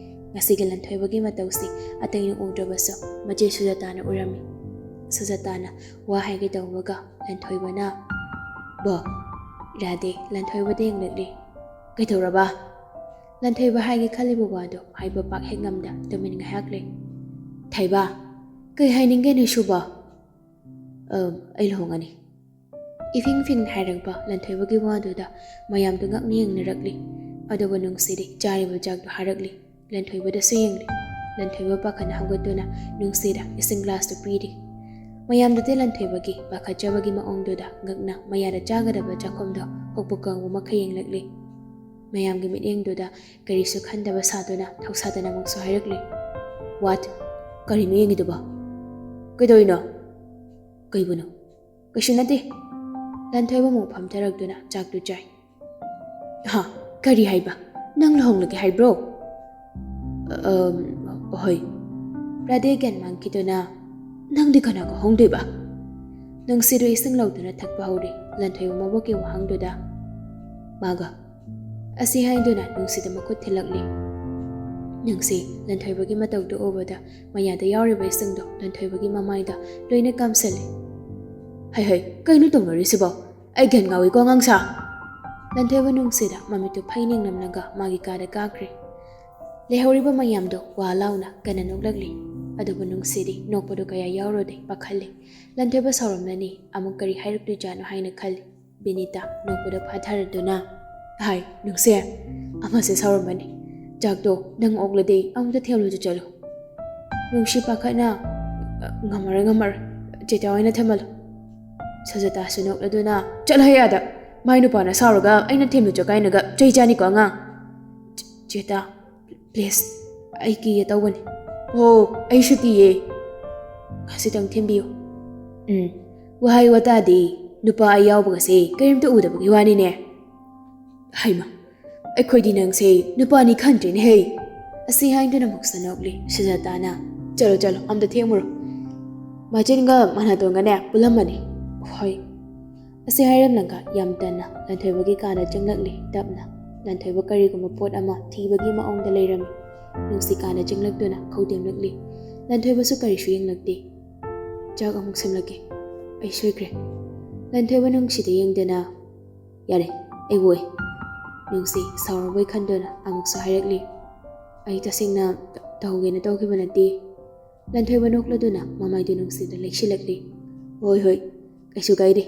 ꯉꯁꯤꯒꯤ ꯂꯟꯊꯣꯏꯕꯒꯤ ꯃꯇꯧꯁꯤ ꯑꯇꯩꯅ ꯎꯗ꯭ꯔꯕꯁꯨ ꯃꯆꯦ ꯁꯨꯖꯥꯇꯥꯅ ꯎꯔꯝꯃꯤ꯫ ꯁꯨꯖꯥꯇꯥꯅ ꯋꯥ ꯍꯥꯏꯒꯦ ꯇꯧꯕꯒ ꯂꯟꯊꯣꯏꯕꯅ, "ꯕꯣ!" ꯔꯥꯙꯦ ꯂꯟꯊꯣꯏꯕꯗ ꯌꯦꯡꯂꯛꯂꯤ꯫ "ꯀꯩꯗꯧꯔꯕ?" ꯂꯟꯊꯣꯏꯕ ꯍꯥꯏꯒꯦ ꯈꯜꯂꯤꯕ ꯋꯥꯗꯨ ꯍꯥꯏꯕ ꯄꯥꯛ ꯍꯦꯛ ꯉꯝꯗ ꯇꯨꯃꯤꯟ ꯉꯥꯏꯍꯥꯛ ꯂꯩ꯫ "ꯊꯣꯏꯕ, ꯀꯩ ꯍꯥꯏꯅꯤꯡꯒꯦ ꯅꯤꯁꯨꯕ?" "ꯑ, ꯑꯩ ꯂꯨꯍꯣꯡꯉꯅꯤ꯫" ꯏꯐꯤꯡ ꯐꯤꯡꯅ ꯍꯥꯏꯔꯛꯄ ꯂꯟꯊꯣꯏꯕꯒꯤ ꯋꯥꯗꯨꯗ ꯃꯌꯥꯝꯗꯨ ꯉꯛꯅ ꯌꯦꯡꯅꯔꯛꯂꯤ꯫ ꯑꯗꯨꯒ ꯅꯨꯡꯁꯤꯗꯤ ꯆꯥꯔꯤꯕ ꯆꯥꯛꯇꯨ ꯍꯥꯔꯛꯂꯤ꯫ ꯂꯟꯊꯣꯏꯕꯗꯁꯨ ꯌꯦꯡꯂꯤ꯫ ꯂꯟꯊꯣꯏꯕ ꯄꯥꯈꯠꯅ ꯍꯧꯒꯠꯇꯨꯅ ꯅꯨꯡꯁꯤꯗ ꯏꯁꯤꯡ ꯒ꯭ꯂꯥꯁꯇꯨ ꯄꯤꯔꯤ꯫ ꯃꯌꯥꯝꯗꯨꯗꯤ ꯂꯟꯊꯣꯏꯕꯒꯤ ꯄꯥꯈꯠꯆꯕꯒꯤ ꯃꯑꯣꯡꯗꯨꯗ ꯉꯛꯅ ꯃꯌꯥꯗ ꯆꯥꯒꯗꯕ ꯆꯥꯛꯈꯨꯝꯗꯣ ꯍꯣꯛꯄ ꯀꯥꯡꯕꯨ ꯃꯈꯩ ꯌꯦꯡꯂꯛꯂꯤ꯫ ꯃꯌꯥꯝꯒꯤ ꯃꯤꯠꯌꯦꯡꯗꯨꯗ ꯀꯔꯤꯁꯨ ꯈꯟꯗꯕ ꯁꯥꯗꯨꯅ ꯊꯧꯁꯥꯗꯅ ꯑꯃꯨꯛꯁꯨ ꯍꯥꯏꯔꯛꯂꯤ, "What? ꯀꯔꯤꯅꯣ ꯌꯦꯡꯉꯤꯗꯨꯕꯣ? ꯀꯩꯗꯧꯔꯤꯅꯣ?" "ꯀꯩꯕꯨꯅꯣ?" "ꯀꯩꯁꯨ ꯅꯠꯇꯦ꯫" ꯂꯟꯊꯣꯏꯕ ꯑꯃꯨꯛ ꯐꯝꯊꯔꯛꯇꯨꯅ ꯆꯥꯛꯇꯨ ꯆꯥꯏ꯫ "ꯍꯥ? ꯀꯔꯤ ꯍꯥꯏꯕ? ꯅꯪ ꯂꯨꯍꯣꯡꯂꯒꯦ ꯍꯥꯏꯕ꯭ꯔꯣ?" "ꯑꯝ, ꯍꯣꯏ꯫" ꯔꯥꯙꯦ ꯒ꯭ꯌꯥꯟ ꯃꯥꯡꯈꯤꯗꯨꯅ, "ꯅꯪꯗꯤ ꯀꯅꯥꯒ ꯍꯣꯡꯗꯣꯏꯕ?" ꯅꯨꯡꯁꯤꯗꯨ ꯏꯁꯤꯡ ꯂꯧꯗꯨꯅ ꯊꯛꯄ ꯍꯧꯔꯤ꯫ ꯂꯟꯊꯣꯏꯕ ꯃꯕꯣꯛꯀꯤ ꯋꯥꯍꯪꯗꯨꯗ, "ꯃꯥꯒ꯫" ꯑꯁꯤ ꯍꯥꯏꯗꯨꯅ ꯅꯨꯡꯁꯤꯗ ꯃꯈꯨꯠ ꯊꯤꯜꯂꯛꯂꯤ꯫ ꯅꯨꯡꯁꯤ, ꯂꯟꯊꯣꯏꯕꯒꯤ ꯃꯇꯧꯗꯨ ꯎꯕꯗ ꯃꯌꯥꯗ ꯌꯥꯎꯔꯤꯕ ꯏꯁꯤꯡꯗꯣ ꯂꯟꯊꯣꯏꯕꯒꯤ ꯃꯃꯥꯏꯗ ꯂꯣꯏꯅ ꯀꯥꯝꯁꯤꯜꯂꯤ꯫ "ꯍꯩ ꯍꯩ, ꯀꯩꯅꯣ ꯇꯧꯅꯔꯤꯁꯤꯕꯣ? ꯑꯩ ꯒ꯭ꯌꯥꯟ ꯉꯥꯎꯏꯀꯣ ꯑꯉꯥꯡꯁꯥ!" ꯂꯟꯊꯣꯏꯕ ꯅꯨꯡꯁꯤꯗ ꯃꯃꯤꯠꯇꯨ ꯐꯩꯅꯤꯡ ꯅꯝꯂꯒ ꯃꯥꯒꯤ ꯀꯥꯗ ꯀꯥꯈ꯭ꯔꯦ꯫ ꯂꯩꯍꯧꯔꯤꯕ ꯃꯌꯥꯝꯗꯣ ꯋꯥ ꯂꯥꯎꯅ ꯀꯟꯅ ꯅꯣꯛꯂꯛꯂꯤ꯫ ꯑꯗꯨꯕꯨ ꯅꯨꯡꯁꯤꯗꯤ ꯅꯣꯛꯄꯗꯨ ꯀꯌꯥ ꯌꯥꯎꯔꯨꯗꯦ, ꯄꯥꯈꯠꯂꯤ꯫ ꯂꯟꯊꯣꯏꯕ ꯁꯥꯎꯔꯝꯂꯅꯤ, ꯑꯃꯨꯛ ꯀꯔꯤ ꯍꯥꯏꯔꯛꯇꯣꯏꯖꯥꯠꯅꯣ ꯍꯥꯏꯅ ꯈꯜꯂꯤ꯫ ꯕꯤꯅꯤꯇꯥ ꯅꯣꯛꯄꯗ ꯐꯥꯊꯔꯗꯨꯅ, "ꯍꯥꯏ, ꯅꯨꯡꯁꯤ, ꯑꯃꯁꯦ ꯁꯥꯎꯔꯝꯃꯅꯤ꯫ ꯆꯥꯛꯇꯣ ꯅꯪ ꯑꯣꯛꯂꯗꯤ ꯑꯃꯨꯛꯇ ꯊꯦꯝꯂꯨꯆꯣ ꯆꯠꯂꯨ꯫" ꯅꯨꯡꯁꯤ ꯄꯥꯈꯠꯅ, "ꯉꯝꯃꯔꯣꯏ, ꯉꯝꯃꯔꯣꯏ꯫ ꯆꯦꯇꯥ ꯑꯣꯏꯅ ꯊꯦꯝꯍꯜꯂꯨ꯫" ꯁꯨꯖꯥꯇꯥꯁꯨ ꯅꯣꯛꯂꯗꯨꯅ, "ꯆꯠꯂꯣꯍꯦ ꯑꯥꯗ꯫ ꯃꯥꯏ ꯅꯨꯄꯥꯅ ꯁꯥꯎꯔꯒ ꯑꯩꯅ ꯊꯦꯝꯂꯨꯆꯣ ꯀꯥꯏꯅꯒ ꯆꯩ ꯆꯥꯅꯤꯀꯣ ꯑꯉꯥꯡ꯫ ꯆꯦ-, ꯆꯦꯇꯥ, please, ꯑꯩ ꯀꯤꯌꯦ ꯇꯧꯕꯅꯤ꯫" "ꯑꯣ, ꯑꯩꯁꯨ ꯀꯤꯌꯦ꯫ ꯉꯁꯤꯇꯪ ꯊꯦꯝꯕꯤꯌꯨ꯫" "ꯎꯝ, ꯋꯥꯍꯩ ꯋꯥꯇꯥꯗꯤ ꯅꯨꯄꯥ ꯑꯩ ꯌꯥꯎꯕꯒꯁꯦ ꯀꯔꯤꯝꯇ ꯎꯗꯕꯒꯤ ꯋꯥꯅꯤꯅꯦ꯫ ꯍꯩꯃ, ꯑꯩꯈꯣꯏꯗꯤ ꯅꯪꯁꯦ ꯅꯨꯄꯥꯅꯤ ꯈꯟꯗ꯭ꯔꯦꯅꯦꯍꯦ꯫" ꯑꯁꯤ ꯍꯥꯏꯗꯨꯅ ꯑꯃꯨꯛꯁꯨ ꯅꯣꯛꯂꯤ ꯁꯨꯖꯥꯇꯥꯅ꯫ "ꯆꯠꯂꯣ, ꯆꯠꯂꯣ, ꯑꯝꯇ ꯊꯦꯝꯃꯨꯔꯣ꯫ ꯃꯆꯤꯟꯒ ꯃꯅꯥꯇꯣꯟꯒꯅꯦ ꯄꯨꯜꯂꯝꯃꯅꯤ꯫" "ꯍꯣꯏ꯫" ꯑꯁꯤ ꯍꯥꯏꯔꯝꯂꯒ ꯌꯥꯝ ꯇꯟꯅ ꯂꯟꯊꯣꯏꯕꯒꯤ ꯀꯥꯗ ꯆꯪꯂꯛꯂꯤ꯫ ꯇꯞꯅ ꯂꯟꯊꯣꯏꯕ ꯀꯔꯤꯒꯨꯝꯕ ꯄꯣꯠ ꯑꯃ ꯊꯤꯕꯒꯤ ꯃꯑꯣꯡꯗ ꯂꯩꯔꯝꯃꯤ꯫ ꯅꯨꯡꯁꯤ ꯀꯥꯗ ꯆꯪꯂꯛꯇꯨꯅ ꯈꯧꯗꯦꯝꯂꯛꯂꯤ꯫ ꯂꯟꯊꯣꯏꯕꯁꯨ ꯀꯔꯤꯁꯨ ꯌꯦꯡꯂꯛꯇꯦ꯫ "ꯆꯥꯛ ꯑꯃꯨꯛ ꯁꯦꯝꯂꯛꯀꯦ꯫ ꯑꯩ ꯁꯣꯏꯈ꯭ꯔꯦ꯫" ꯂꯟꯊꯣꯏꯕ ꯅꯨꯡꯁꯤꯗ ꯌꯦꯡꯗꯅ, "ꯌꯥꯔꯦ, ꯑꯩ ꯑꯣꯏ꯫" ꯅꯨꯡꯁꯤ ꯁꯥꯎꯔꯕꯣꯏ ꯈꯟꯗꯨꯅ ꯑꯃꯨꯛꯁꯨ ꯍꯥꯏꯔꯛꯂꯤ꯫ "ꯑꯩ ꯇꯁꯦꯡꯅ ꯇ-, ꯇꯧꯒꯦꯅ ꯇꯧꯈꯤꯕ ꯅꯠꯇꯦ꯫" ꯂꯟꯊꯣꯏꯕ ꯅꯣꯛꯂꯗꯨꯅ ꯃꯃꯥꯏꯗꯨ ꯅꯨꯡꯁꯤꯗ ꯂꯩꯁꯤꯜꯂꯛꯂꯤ꯫ "ꯍꯣꯏ, ꯍꯣꯏ, ꯀꯩꯁꯨ ꯀꯥꯏꯗꯦ꯫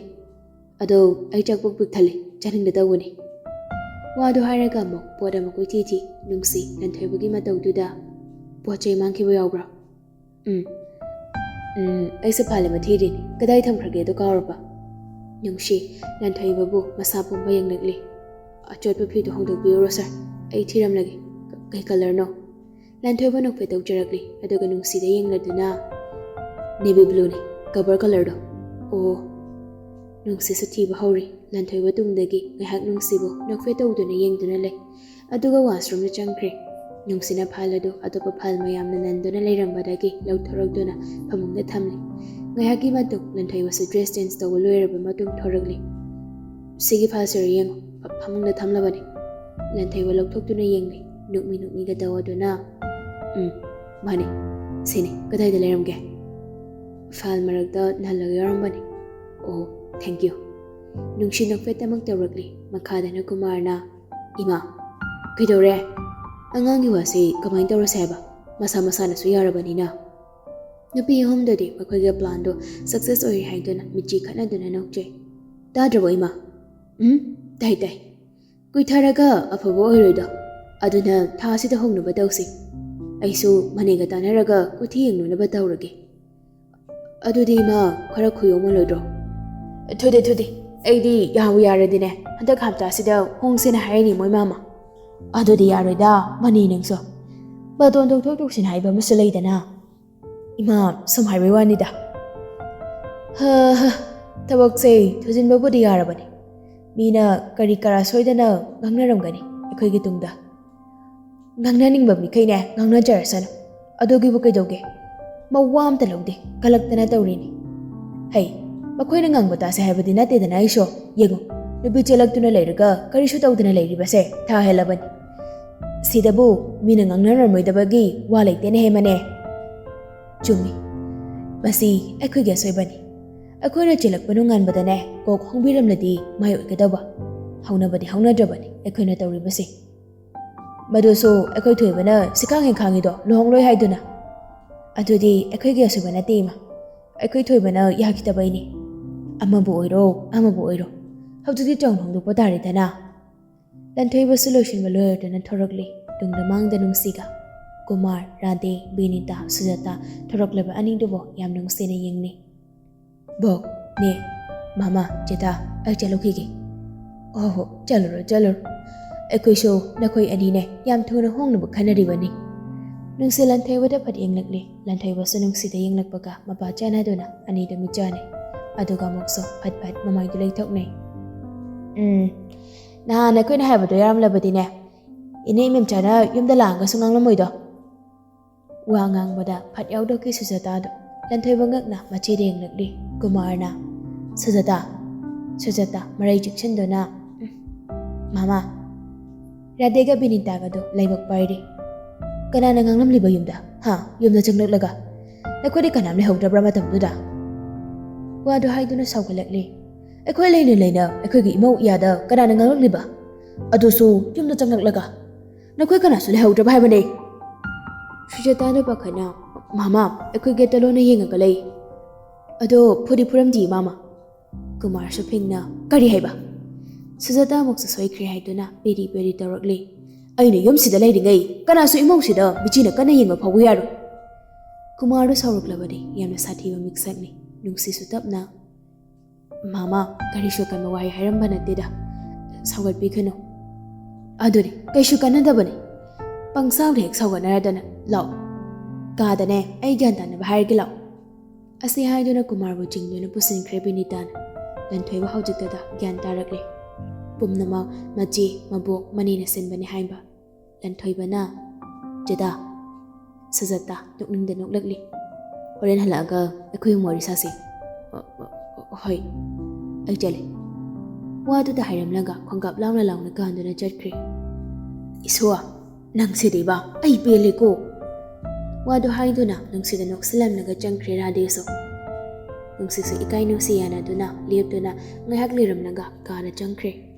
ꯑꯗꯣ ꯑꯩ ꯆꯥꯛ ꯄꯨꯛ ꯄꯤꯛ ꯊꯜꯂꯦ, ꯆꯥꯅꯤꯡꯗ ꯇꯧꯕꯅꯤ꯫" ꯋꯥꯗꯨ ꯍꯥꯏꯔꯒ ꯑꯃꯨꯛ ꯄꯣꯠ ꯑꯃ ꯀꯣꯏꯊꯤ ꯊꯤ꯫ ꯅꯨꯡꯁꯤ ꯂꯟꯊꯣꯏꯕꯒꯤ ꯃꯇꯧꯗꯨꯗ, "ꯄꯣꯠ ꯆꯩ ꯃꯥꯡꯈꯤꯕ ꯌꯥꯎꯕ꯭ꯔꯥ?" "ꯎꯝ, ꯎꯝ, ꯑꯩꯁꯨ ꯐꯥꯜ ꯑꯃ ꯊꯤꯔꯤꯅꯤ꯫ ꯀꯗꯥꯏ ꯊꯝꯈ꯭ꯔꯒꯦꯗꯣ ꯀꯥꯎꯔꯕ?" ꯅꯨꯡꯁꯤ ꯂꯟꯊꯣꯏꯕꯕꯨ ꯃꯁꯥ ꯄꯨꯝꯕ ꯌꯦꯡꯂꯛꯂꯤ꯫ "ꯑꯆꯣꯠꯄ ꯐꯤꯗꯨ ꯍꯣꯡꯗꯣꯛꯄꯤꯔꯨꯔꯣ ꯁꯥꯔ, ꯑꯩ ꯊꯤꯔꯝꯂꯒꯦ꯫ ꯀ-, ꯀꯩ ꯀꯂꯔꯅꯣ?" ꯂꯟꯊꯣꯏꯕ ꯅꯣꯛꯐꯦꯠ ꯇꯧꯖꯔꯛꯂꯤ꯫ ꯑꯗꯨꯒ ꯅꯨꯡꯁꯤꯗ ꯌꯦꯡꯂꯗꯨꯅ, "ꯅꯦꯚꯤ ꯕ꯭ꯂꯨꯅꯤ, ꯀꯚꯔ ꯀꯂꯔꯗꯣ꯫" "ꯑꯣ꯫" ꯅꯨꯡꯁꯤꯁꯨ ꯊꯤꯕ ꯍꯧꯔꯤ꯫ ꯂꯟꯊꯣꯏꯕ ꯇꯨꯡꯗꯒꯤ ꯉꯥꯏꯍꯥꯛ ꯅꯨꯡꯁꯤꯕꯨ ꯅꯣꯛꯐꯦꯠ ꯇꯧꯗꯨꯅ ꯌꯦꯡꯗꯨꯅ ꯂꯩ꯫ ꯑꯗꯨꯒ ꯋꯥꯁꯔꯨꯝꯗ ꯆꯪꯈ꯭ꯔꯦ꯫ ꯅꯨꯡꯁꯤꯅ ꯐꯥꯏꯜ ꯑꯗꯨ ꯑꯇꯣꯞꯄ ꯐꯥꯏꯜ ꯃꯌꯥꯝꯅ ꯅꯟꯗꯨꯅ ꯂꯩꯔꯝꯕꯗꯒꯤ ꯂꯧꯊꯣꯔꯛꯇꯨꯅ ꯐꯃꯨꯡꯗ ꯊꯝꯂꯤ꯫ ꯉꯥꯏꯍꯥꯛꯀꯤ ꯃꯇꯨꯡ ꯂꯟꯊꯣꯏꯕꯁꯨ ꯗ꯭ꯔꯦꯁ ꯆꯦꯟꯖ ꯇꯧꯕ ꯂꯣꯏꯔꯕ ꯃꯇꯨꯡ ꯊꯣꯔꯛꯂꯤ꯫ "ꯁꯤꯒꯤ ꯐꯥꯏꯜꯁꯤꯔ ꯌꯦꯡꯉꯨ, ꯐ-, ꯐꯃꯨꯡꯗ ꯊꯝꯂꯕꯅꯤ꯫" ꯂꯟꯊꯣꯏꯕ ꯂꯧꯊꯣꯛꯇꯨꯅ ꯌꯦꯡꯂꯤ꯫ ꯅꯣꯛꯃꯤ ꯅꯣꯛꯃꯤꯒ ꯇꯧꯗꯨꯅ, "ꯎꯝ, ꯃꯥꯅꯤ, ꯁꯤꯅꯤ, ꯀꯗꯥꯏꯗ ꯂꯩꯔꯝꯒꯦ?" "ꯐꯥꯏꯜ ꯃꯔꯛꯇ ꯅꯜꯂꯒ ꯌꯥꯎꯔꯝꯕꯅꯤ꯫" "ꯑꯣ, thank you꯫" ꯅꯨꯡꯁꯤ ꯅꯣꯛꯐꯦꯠꯇꯃꯛ ꯇꯧꯔꯛꯂꯤ꯫ ꯃꯈꯥꯗꯅ ꯀꯨꯃꯥꯔꯅ, "ꯏꯃꯥ, ꯀꯩꯗꯧꯔꯦ? ꯑꯉꯥꯡꯒꯤ ꯋꯥꯁꯤ ꯀꯃꯥꯏꯅ ꯇꯧꯔꯁꯦ ꯍꯥꯏꯕ? ꯃꯁꯥ ꯃꯁꯥꯅꯁꯨ ꯌꯥꯔꯕꯅꯤꯅ꯫" ꯅꯨꯄꯤ ꯑꯍꯨꯝꯗꯨꯗꯤ ꯃꯈꯣꯏꯒꯤ ꯄ꯭ꯂꯥꯟꯗꯣ ꯁꯛꯁꯦꯁ ꯑꯣꯏꯔꯦ ꯍꯥꯏꯗꯨꯅ ꯃꯤꯠꯆꯤ ꯈꯠꯅꯗꯨꯅ ꯅꯣꯛꯆꯩ꯫ "ꯇꯥꯗ꯭ꯔꯕꯣ, ꯏꯃꯥ?" "ꯎꯝ, ꯇꯥꯏ, ꯇꯥꯏ꯫ ꯀꯨꯏꯊꯔꯒ ꯑꯐꯕ ꯑꯣꯏꯔꯣꯏꯗꯣ꯫ ꯑꯗꯨꯅ ꯊꯥꯁꯤꯗ ꯍꯣꯡꯅꯕ ꯇꯧꯁꯤ꯫ ꯑꯩꯁꯨ ꯃꯅꯦꯒ ꯇꯥꯟꯅꯔꯒ ꯀꯨꯊꯤ ꯌꯦꯡꯂꯨꯅꯕ ꯇꯧꯔꯒꯦ꯫" "ꯑꯗꯨꯗꯤ ꯏꯃꯥ, ꯈꯔ ꯈꯨꯌꯧꯃꯜꯂꯣꯏꯗ꯭ꯔꯣ?" "ꯊꯨꯗꯦ, ꯊꯨꯗꯦ꯫ ꯑꯩꯗꯤ ꯌꯥꯕꯨ ꯌꯥꯔꯗꯤꯅꯦ, ꯍꯟꯗꯛ ꯍꯞꯇꯥꯁꯤꯗ ꯍꯣꯡꯁꯦꯅ ꯍꯥꯏꯔꯤꯅꯤ ꯃꯣꯏ ꯃꯥꯃ꯫" "ꯑꯗꯨꯗꯤ ꯌꯥꯔꯣꯏꯗ, ꯃꯅꯤ ꯅꯪꯁꯨ꯫ ꯕꯥꯇꯣꯟ ꯇꯧꯊꯣꯛ ꯇꯧꯁꯤꯟ ꯍꯥꯏꯕ ꯑꯃꯁꯨ ꯂꯩꯗꯅ꯫" "ꯏꯃꯥ, ꯁꯨꯝ ꯍꯥꯏꯕꯩ ꯋꯥꯅꯤꯗ꯫" "ꯍ ꯍ, ꯊꯕꯛꯁꯦ ꯊꯨꯖꯤꯟꯕꯕꯨꯗꯤ ꯌꯥꯔꯕꯅꯤ꯫ ꯃꯤꯅ ꯀꯔꯤ ꯀꯔꯥ ꯁꯣꯏꯗꯅ ꯉꯥꯡꯅꯔꯝꯒꯅꯤ ꯑꯩꯈꯣꯏꯒꯤ ꯇꯨꯡꯗ꯫" "ꯉꯥꯡꯅꯅꯤꯡꯕ ꯃꯤꯈꯩꯅꯦ ꯉꯥꯡꯅꯖꯔꯁꯅꯨ꯫ ꯑꯗꯨꯒꯤꯕꯨ ꯀꯩꯗꯧꯒꯦ? ꯃꯋꯥ ꯑꯝꯇ ꯂꯧꯗꯦ, ꯀꯜꯂꯛꯇꯅ ꯇꯧꯔꯤꯅꯤ꯫" "ꯍꯩ, ꯃꯈꯣꯏꯅ ꯉꯥꯡꯕ ꯇꯥꯁꯦ ꯍꯥꯏꯕꯗꯤ ꯅꯠꯇꯦꯗꯅ ꯑꯩꯁꯨ꯫ ꯌꯦꯡꯉꯨ, ꯅꯨꯄꯤ ꯆꯦꯜꯂꯛꯇꯨꯅ ꯂꯩꯔꯒ ꯀꯔꯤꯁꯨ ꯇꯧꯗꯅ ꯂꯩꯔꯤꯕꯁꯦ ꯊꯥ ꯍꯦꯜꯂꯕꯅꯤ꯫ ꯁꯤꯗꯕꯨ ꯃꯤꯅ ꯉꯥꯡꯅꯔꯝꯂꯣꯏꯗꯕꯒꯤ ꯋꯥ ꯂꯩꯇꯦꯅꯦꯍꯦ ꯃꯅꯦ꯫ ꯆꯨꯝꯃꯤ, ꯃꯁꯤ ꯑꯩꯈꯣꯏꯒꯤ ꯑꯁꯣꯏꯕꯅꯤ꯫ ꯑꯩꯈꯣꯏꯅ ꯆꯦꯜꯂꯛꯄ ꯅꯣꯡꯉꯥꯟꯕꯗꯅꯦ ꯀꯣꯛ ꯍꯣꯡꯕꯤꯔꯝꯂꯗꯤ ꯃꯥꯏ ꯑꯣꯏꯒꯗꯧꯕ꯫ ꯍꯧꯅꯕꯗꯤ ꯍꯧꯅꯗ꯭ꯔꯕꯅꯤ ꯑꯩꯈꯣꯏꯅ ꯇꯧꯔꯤꯕꯁꯤ꯫ ꯃꯗꯨꯁꯨ ꯑꯩꯈꯣꯏ ꯊꯣꯏꯕꯅ ꯁꯤꯈꯥꯡ ꯍꯦꯛ ꯈꯥꯡꯉꯤꯗꯣ ꯂꯨꯍꯣꯡꯂꯣꯏ ꯍꯥꯏꯗꯨꯅ꯫ ꯑꯗꯨꯗꯤ ꯑꯩꯈꯣꯏꯒꯤ ꯑꯁꯣꯏꯕ ꯅꯠꯇꯦ ꯏꯃꯥ, ꯑꯩꯈꯣꯏ ꯊꯣꯏꯕꯅ ꯌꯥꯈꯤꯗꯕꯩꯅꯤ꯫ ꯑꯃꯕꯨ ꯑꯣꯏꯔꯣ ꯑꯃꯕꯨ ꯑꯣꯏꯔꯣ, ꯍꯧꯖꯤꯛꯇꯤ ꯆꯥꯎꯅ ꯍꯣꯡꯗꯣꯛꯄ ꯇꯥꯔꯦꯗꯅ꯫ ꯂꯟꯊꯣꯏꯕꯁꯨ ꯂꯣꯏꯁꯤꯟꯕ ꯂꯣꯏꯔꯗꯨꯅ ꯊꯣꯔꯛꯂꯤ꯫ ꯇꯨꯡꯗ ꯃꯥꯡꯗ ꯅꯨꯡꯁꯤꯒ, ꯀꯨꯃꯥꯔ, ꯔꯥꯙꯦ, ꯕꯤꯅꯤꯇꯥ, ꯁꯨꯖꯥꯇꯥ ꯊꯣꯔꯛꯂꯕ ꯑꯅꯤꯗꯨꯕꯨ ꯌꯥꯝ ꯅꯨꯡꯁꯤꯅ ꯌꯦꯡꯅꯤ꯫ "ꯕꯣꯛ, ꯅꯦ, ꯃꯃꯥ, ꯆꯦꯇꯥ, ꯑꯩ ꯆꯠꯂꯨꯈꯤꯒꯦ꯫" "ꯑꯣ ꯍꯣ, ꯆꯠꯂꯨꯔꯣ ꯆꯠꯂꯨꯔꯣ, ꯑꯩꯈꯣꯏꯁꯨ ꯅꯈꯣꯏ ꯑꯅꯤꯅꯦ ꯌꯥꯝ ꯊꯨꯅ ꯍꯣꯡꯅꯕ ꯈꯟꯅꯔꯤꯕꯅꯤ꯫" ꯅꯨꯡꯁꯤ ꯂꯟꯊꯣꯏꯕꯗ ꯐꯠ ꯌꯦꯡꯂꯛꯂꯤ꯫ ꯂꯟꯊꯣꯏꯕꯁꯨ ꯅꯨꯡꯁꯤꯗ ꯌꯦꯡꯂꯛꯄꯒ ꯃꯄꯥ ꯆꯥꯟꯅꯗꯨꯅ ꯑꯅꯤꯗꯨ ꯃꯤꯠ ꯆꯥꯟꯅꯩ꯫ ꯑꯗꯨꯒ ꯑꯃꯨꯛꯁꯨ ꯐꯠ ꯐꯠ ꯃꯃꯥꯏꯗꯨ ꯂꯩꯊꯣꯛꯅꯩ꯫ "ꯎꯝ, ꯅꯍꯥꯟ ꯑꯩꯈꯣꯏꯅ ꯍꯥꯏꯕꯗꯣ ꯌꯥꯔꯝꯂꯕꯗꯤꯅꯦ, ꯏꯅꯦ ꯏꯃꯦꯝꯆꯥꯅ ꯌꯨꯝꯗ ꯂꯥꯛꯑꯒꯁꯨ ꯉꯥꯡꯂꯝꯃꯣꯏꯗꯣ꯫" ꯋꯥ ꯉꯥꯡꯕꯗ ꯐꯠ ꯌꯥꯎꯗꯣꯛꯈꯤ ꯁꯨꯖꯥꯇꯥꯗꯨ꯫ ꯂꯟꯊꯣꯏꯕ ꯉꯛꯅ ꯃꯆꯦꯗ ꯌꯦꯡꯂꯛꯂꯤ꯫ ꯀꯨꯃꯥꯔꯅ, "ꯁꯨꯖꯥꯇꯥ, ꯁꯨꯖꯥꯇꯥ," ꯃꯔꯩ ꯆꯤꯛꯁꯤꯟꯗꯨꯅ, "ꯎꯝ, ꯃꯃꯥ, ꯔꯥꯙꯦꯒ ꯕꯤꯅꯤꯇꯥꯒꯗꯣ ꯂꯥꯏꯕꯛ ꯄꯥꯏꯔꯤ꯫" "ꯀꯅꯥꯅ ꯉꯥꯡꯂꯝꯂꯤꯕ ꯌꯨꯝꯗ? ꯍꯥ? ꯌꯨꯝꯗ ꯆꯪꯂꯛꯂꯒ ꯅꯈꯣꯏꯗꯤ ꯀꯅꯥꯝ ꯂꯩꯍꯧꯗ꯭ꯔꯕ꯭ꯔꯥ ꯃꯇꯝꯗꯨꯗ?" ꯋꯥꯗꯨ ꯍꯥꯏꯗꯨꯅ ꯁꯥꯎꯒꯠꯂꯛꯂꯤ꯫ "ꯑꯩꯈꯣꯏ ꯂꯩꯅ ꯂꯩꯅ ꯑꯩꯈꯣꯏꯒꯤ ꯏꯃꯧ ꯏꯌꯥꯗ ꯀꯅꯥꯅ ꯉꯥꯡꯂꯛꯂꯤꯕ? ꯑꯗꯨꯁꯨ ꯌꯨꯝꯗ ꯆꯪꯂꯛꯂꯒ ꯅꯈꯣꯏ ꯀꯅꯥꯁꯨ ꯂꯩꯍꯧꯗ꯭ꯔꯕ ꯍꯥꯏꯕꯅꯦ?" ꯁꯨꯖꯥꯇꯥꯗꯨ ꯄꯥꯈꯠꯅ, "ꯃꯃꯥ, ꯑꯩꯈꯣꯏ ꯒꯦꯠꯇ ꯂꯣꯟꯅ ꯌꯦꯡꯉꯒ ꯂꯩ꯫ ꯑꯗꯣ ꯐꯨꯗꯤ ꯐꯨꯔꯝꯗꯤ ꯏꯃꯥꯃ?" ꯀꯨꯃꯥꯔꯁꯨ ꯐꯤꯡꯅ, "ꯀꯔꯤ ꯍꯥꯏꯕ?" ꯁꯨꯖꯥꯇꯥ ꯑꯃꯨꯛꯁꯨ ꯁꯣꯏꯈ꯭ꯔꯦ ꯍꯥꯏꯗꯨꯅ ꯄꯦꯔꯤ ꯄꯦꯔꯤ ꯇꯧꯔꯛꯂꯤ꯫ "ꯑꯩꯅ ꯌꯨꯝꯁꯤꯗ ꯂꯩꯔꯤꯉꯩ ꯀꯅꯥꯁꯨ ꯏꯃꯧꯁꯤꯗ ꯃꯤꯆꯤꯅ ꯀꯟꯅ ꯌꯦꯡꯕ ꯐꯥꯎꯕ ꯌꯥꯔꯣꯏ꯫" ꯀꯨꯃꯥꯔꯗꯨ ꯁꯥꯎꯔꯛꯂꯕꯗꯤ ꯌꯥꯝꯅ ꯁꯥꯊꯤꯕ ꯃꯤꯁꯛꯅꯤ꯫ ꯅꯨꯡꯁꯤꯁꯨ ꯇꯞꯅ, "ꯃꯃꯥ, ꯀꯔꯤꯁꯨ ꯑꯀꯟꯕ ꯋꯥꯍꯩ ꯍꯥꯏꯔꯝꯕ ꯅꯠꯇꯦꯗ꯫ ꯁꯥꯎꯒꯠꯄꯤꯒꯅꯨ꯫" "ꯑꯗꯨꯅꯤ, ꯀꯩꯁꯨ ꯀꯥꯟꯅꯗꯕꯅꯤ꯫ ꯄꯪꯁꯥꯎꯗ ꯍꯦꯛ ꯁꯥꯎꯒꯠꯅꯔꯗꯅ꯫ ꯂꯥꯛꯑꯣ, ꯀꯥꯗꯅꯦ ꯑꯩ ꯒ꯭ꯌꯥꯟ ꯇꯥꯅꯕ ꯍꯥꯏꯔꯒꯦ, ꯂꯥꯛꯑꯣ꯫" ꯑꯁꯤ ꯍꯥꯏꯗꯨꯅ ꯀꯨꯃꯥꯔꯕꯨ ꯆꯤꯡꯗꯨꯅ ꯄꯨꯁꯤꯟꯈ꯭ꯔꯦ ꯕꯤꯅꯤꯇꯥꯅ꯫ ꯂꯟꯊꯣꯏꯕ ꯍꯧꯖꯤꯛꯇꯗ ꯒ꯭ꯌꯥꯟ ꯇꯥꯔꯛꯂꯦ꯫ ꯄꯨꯝꯅꯃꯛ ꯃꯆꯦ, ꯃꯕꯣꯛ, ꯃꯅꯦꯅ ꯁꯤꯟꯕꯅꯤ ꯍꯥꯏꯕ꯫ ꯂꯟꯊꯣꯏꯕꯅ, "ꯆꯦꯗꯥ꯫" ꯁꯨꯖꯥꯇꯥ ꯅꯣꯛꯅꯤꯡꯗ ꯅꯣꯛꯂꯛꯂꯤ꯫ "ꯍꯣꯔꯦꯟ ꯍꯜꯂꯛꯑꯒ ꯑꯩꯈꯣꯏ ꯑꯍꯨꯝ ꯋꯥꯔꯤ ꯁꯥꯁꯤ꯫" "ꯑ, ꯑ, ꯑ, "ꯍꯣꯏ, ꯑꯩ ꯆꯠꯂꯦ"꯫ ꯋꯥꯗꯨꯗ ꯍꯥꯏꯔꯝꯂꯒ ꯈꯣꯡꯀꯥꯞ ꯂꯥꯎꯅ ꯂꯥꯎꯅ ꯀꯥꯟꯗꯨꯅ ꯆꯠꯈ꯭ꯔꯦ꯫ "ꯏꯁꯣꯔ, ꯅꯪꯁꯤꯗꯤꯕ, ꯑꯩ ꯄꯦꯜꯂꯦꯀꯣ"꯫ ꯋꯥꯗꯨ ꯍꯥꯏꯗꯨꯅ ꯅꯨꯡꯁꯤꯗ ꯅꯣꯛꯁꯤꯜꯂꯝꯂꯒ ꯆꯪꯈ꯭ꯔꯦ ꯔꯥꯙꯦꯁꯨ꯫ ꯅꯨꯡꯁꯤꯠꯁꯨ ꯏꯀꯥꯏ ꯅꯨꯡꯁꯤ ꯌꯥꯅꯗꯨꯅ ꯂꯦꯞꯇꯨꯅ ꯉꯥꯏꯍꯥꯛ ꯂꯩꯔꯝꯂꯒ ꯀꯥꯗ ꯆꯪꯈ꯭ꯔꯦ꯫